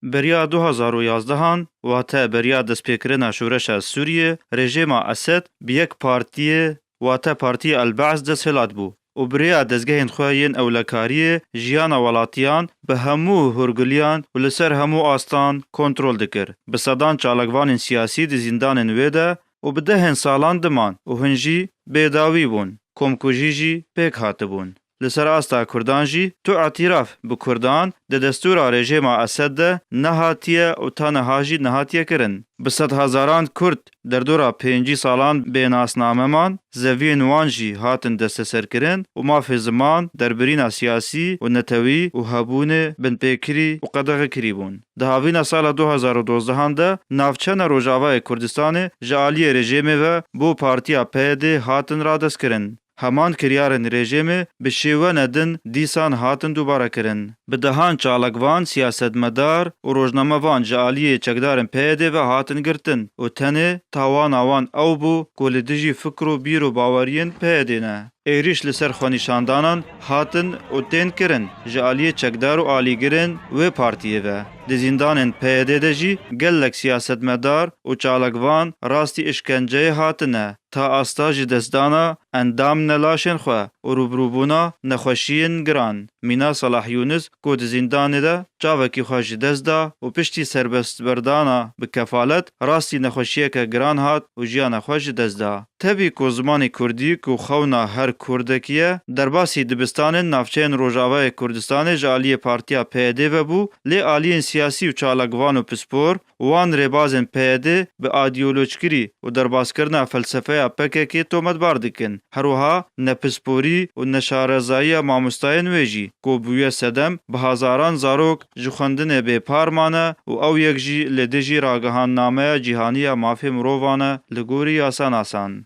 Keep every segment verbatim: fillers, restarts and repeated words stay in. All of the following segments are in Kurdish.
Beriya du hazar û yazdehan, wate beriya destpêkirina şoreşa Sûriyê, rejêma Esed bi yek partiyê, wate Partiyê El Baas desthilat bû û bi rêya dezgehên xwe yên ewlekariyê jiyana welatiyan bi hemû hûrgiliyan û li ser hemû astan kontrol dikir. Bi sedan çalakvanên siyasî di zîndanên wê de û bi dehên salan diman û hin jî bêdawî bûn. Komkujî jî pêk hatibûn. Li ser asta Kurdan jî tu îtiraf bi Kurdan di destûra rejêma Esed de nehatiye û ta niha jî nehatiye kirin. Bi sedhezaran Kurd derdora pêncî salan bê nasname man, zeviyên wan jî hatin desteserkirin û mafê ziman, derbirîna siyasî û netewî û hebûnê binpêkirî û qedexekirî bûn. Di havîna sala du hazar û dozdehan de navçeyên Rojavayê Kurdistanê ji aliyê rejêmê ve bo partiya P Y D hatin radestkirin. Heman kiryarên rejêmê bi şêwene din dîsan hatin dubare kirin. Bi dehan çalakvan, siyasetmedar û rojnamevan ji aliyê çekdarên P Y D ve hatin girtin û tenê tawana wan ew bû ku li dijî fikr û bîr û baweriyên P Y D ne. Êrîş li ser xwenîşandanan hatin û tên kirin ji aliyê çekdar û alîgirên wê partiyê ve. Di zîndanên P Y D de jî gelek siyasetmedar û çalakvan rastî îşkenceyê hatine, ta asta ji destdana endam ne laşên xwe û rûbirûbûna nexweşiyên giran. Mîna Salah Yûnis ku di zîndanê de çavekî xwe ji dest da û piştî serbestberdana bi kefalet rastî nexweşiyeke giran hat û jiyana xwe ji dest da. Tevî ku zimanê kurdî ku xewna her kurdekî ye, derbasî dibistanên navçeyên Rojavayê Kurdistanê ji aliyê Partiya P Y D ve bû, lê aliyên siyasî û çalakvan û pispor wan rêbazên P Y D bi adiyolojkirî û derbaskirina felsefeya P K K tometbar dikin. Her wiha nepisporî û neşarezayiya mamostayên wê jî ku bûye sedem, bi hezaran zarok ji xwendinê bêpar mane û ew yek jî li dijî ragihandnameya cîhanî ya mafê mirovan e li gorî yasanasan.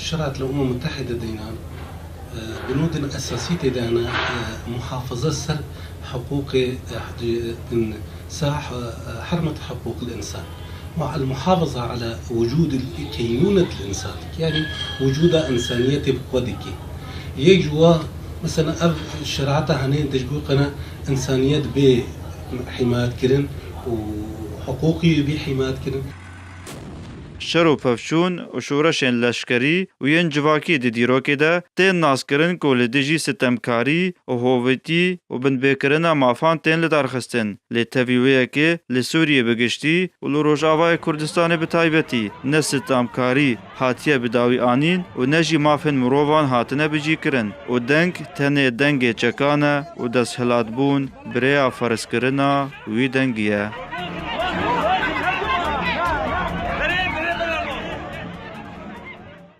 شرعت الأمم المتحدة دينا، آه، بنود أساسية دينا، آه، محافظة سر حقوق، آه، إنساح، آه، حرمة حقوق الإنسان. مع المحافظة على وجود ال-، كينونة الإنسان. يعني وجود إنسانية بقدك. يجوا مثلًا أب شرعتها هنين تشبوقنا إنسانية بي حماية كرن وحقوقي بي حماية كرن. Şer û pevçûn û şoreşên leşkerî û yên civakî di dîrokê de tên naskirin ku li dijî sitemkarî û hovîtî û binbêkirina mafan tên lidarxistin. Lê tevî wê yekê li Sûriyê bi giştî û li Rojavayê Kurdistanê bi taybetî ne sitemkarî hatiye bi dawî anîn û ne jî mafên mirovan hatine bicîkirin û deng tenê dengê çekan e û desthilatbûn bi rêya ferzkirina wî dengî ye.